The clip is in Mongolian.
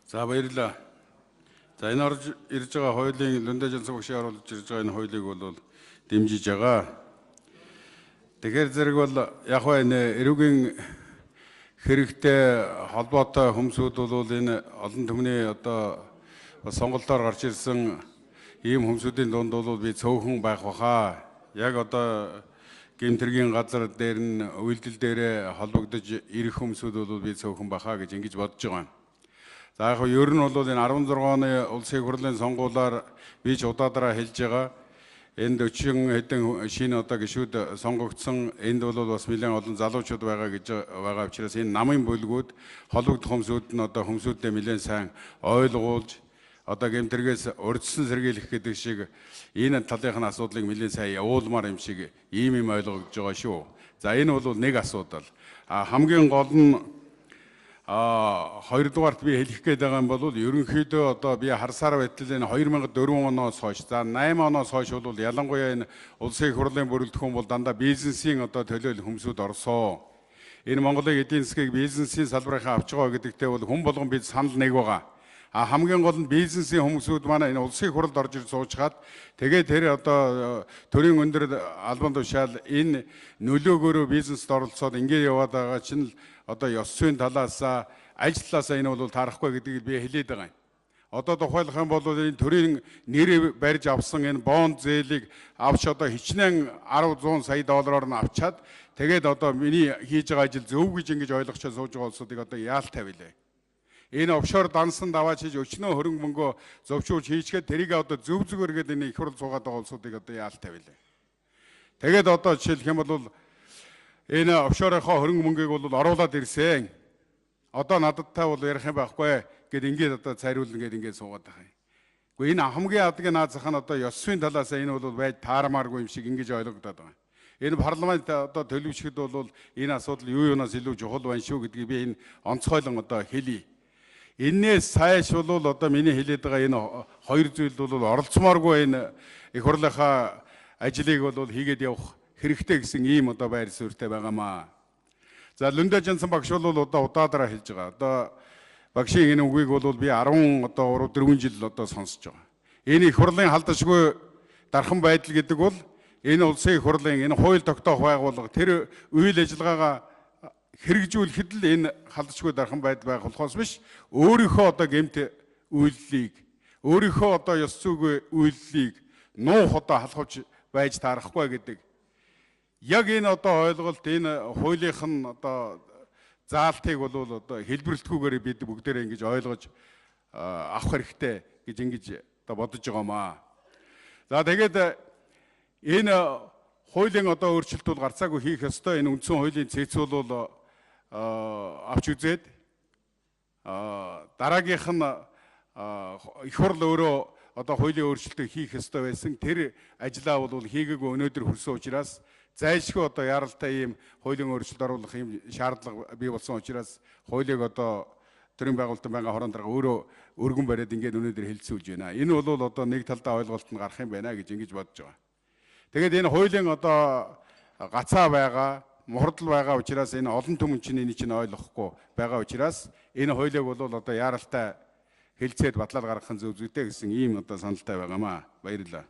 За, баярлалаа. За, энэ орж ирж байгаа хуулийн Лүндэ Жансан багшийн оруулж ирж байгаа энэ хуулийг бол дэмжиж байгаа. Тэгэхээр зэрэг бол яг хаа энэ эрүүгийн хэрэгтэй холбоотой хүмүүсүүд бол энэ олон түмний одоо сонголтоор гарч ирсэн ийм хүмүүсүүдийн дунд бол би цөөхөн байх баха. Яг одоо гэмтэргийн газар дээр нь үйлдэл дээрээ холбогдож ирэх хүмүүсүүд бол би цөөхөн баха гэж ингэж бодож байгаа юм. За, яг ер нь бол энэ 16 оны улсын хурлын сонгуулиар би ч удаадараа хэлж байгаа. Энд 40 хэдэн шинэ одоо гишүүд сонгогдсон. Энд бол бас нэлээд олон залуучууд байгаа гэж байгаа учраас энэ намын бүлгүүд холбогдох хүмүүсүүд нь одоо хүмүүсүүдээ нэлээд сайн ойлгуулж, одоо гэмтэргээс урьдчилан сэргийлэх гэдэг шиг энэ талынх нь асуудлыг нэлээд сайн явуулмаар юм шиг ийм юм ойлгогдож байгаа шүү. За, энэ бол нэг асуудал. А хамгийн гол нь хоёрдугаарт би хэлэх гээд байгаа юм бол ерөнхийдөө одоо би харсаар байтал энэ 2004 оноос хойш, за 8 оноос хойш бол ялангуяа энэ улсын их хурлын бүрэлдэхүүн бол дандаа бизнесийн одоо төлөөлөл хүмүүсүүд орсон. Энэ Монголын эдийн засгийг бизнесийн салбарынхаа авч байгаа гэдэгтээ бол хүн болгон бид санал нэг байгаа. А хамгийн гол нь бизнесийн хүмүүсүүд манай энэ улсын их хурлд орж ирж суучгаад, тэгээд тэр одоо төрийн өндөр албан тушаал энэ нөлөөгөөрөө бизнест оролцоод ингээд яваад байгаа чинь л одоо ёс зүйн талаас, аль талаасаа энэ бол таарахгүй гэдгийг би хэлээд байгаа юм. Одоо тухайлах юм бол энэ төрийн нэр барьж авсан энэ бонд зээлийг авч одоо хичнээн 10 100 сая доллараар нь авчаад, тэгээд одоо миний хийж байгаа ажил зөв гэж ингэж ойлгочоо сууж байгаа улсуудыг одоо яалт тавилаа. Энэ офшор дансан даваач хийж өчнөө хөрөнгө мөнгөө зовчуулж хийчгээд тэрийг одоо зөв зүгээр гээд энэ их хурл суугаад байгаа улсуудыг одоо яалт тавилаа. Тэгээд одоо жишээлх юм бол энэ офшорынхоо хөрөнгө мөнгийг бол оруулаад ирсэн. Одоо нададтай бол ярих юм байхгүй гэд ингээд одоо цайруулна гэд ингээд суугаад байгаа юм. Гэхдээ энэ хамгийн адгийн наад зах нь одоо ёс зүйн талаас энэ бол байж таармааргүй юм шиг ингэж ойлгогдоод байгаа юм. Энэ парламент одоо төлөвшөхөд бол энэ асуудал юу юунаас илүү чухал байна шүү гэдгийг би энэ онцгойлон одоо хэлье. Энээс цааш бол одоо миний хэлээд байгаа энэ хоёр зүйлд бол оролцмооргүй энэ их хурлынхаа ажлыг бол хийгээд явах хэрэгтэй гэсэн ийм одоо байр суурьтай байгаамаа. За, Лүндэ Жансан багш бол одоо удаадараа хэлж байгаа. Одоо багшийн энэ үгийг бол би 10 одоо 3 4 жил одоо сонсож байгаа. Энэ их хурлын халдашгүй дархан байдал гэдэг бол энэ улсын их хурлын энэ хууль тогтоох байгууллага тэр үйл ажиллагаагаа хэрэгжүүлэхэд л энэ халдашгүй дархан байдал байх болохоос биш, өөрийнхөө одоо гэмт үйлдэлийг, өөрийнхөө одоо ёс зүйн үйлдэлийг нуух одоо халахвч байж таарахгүй гэдэг. Яг энэ одоо ойлголт, энэ хуулийнх нь одоо заалтыг бол одоо хэлбэрлэлтгүйгээр бид бүгдээрээ ингэж ойлгож авах хэрэгтэй гэж ингэж одоо бодож байгаамаа. За, тэгээд энэ хуулийн одоо өөрчлөлт бол гарцаагүй хийх ёстой. Энэ үндсэн хуулийн цэцүүл бол авч үзээд дараагийнх нь их хурл өөрөө одоо хуулийн өөрчлөлтийг хийх ёстой байсан. Тэр ажлаа бол хийгээгүй өнөөдөр хүрсэн учраас зайлшгүй одоо яралтай ийм хуулийн өөрчлөлт оруулах ийм шаардлага бий болсон учраас хуулийг одоо төрийн байгуулалтын байнгын хорон дарга өөрөө өргөн бариад ингээд өнөөдөр хэлцүүлж байна. Энэ бол одоо нэг талдаа ойлголт нь гарах юм байна гэж ингэж бодож байгаа. Тэгээд энэ хуулийн одоо гацаа байгаа, мухардал байгаа учраас энэ олон түмэн чинь энийг чинь ойлгохгүй байгаа учраас энэ хуулийг бол одоо яаралтай хэлцээд батлал гаргах нь зөв зүйтэй гэсэн ийм одоо саналтай байгаамаа. Баярлалаа.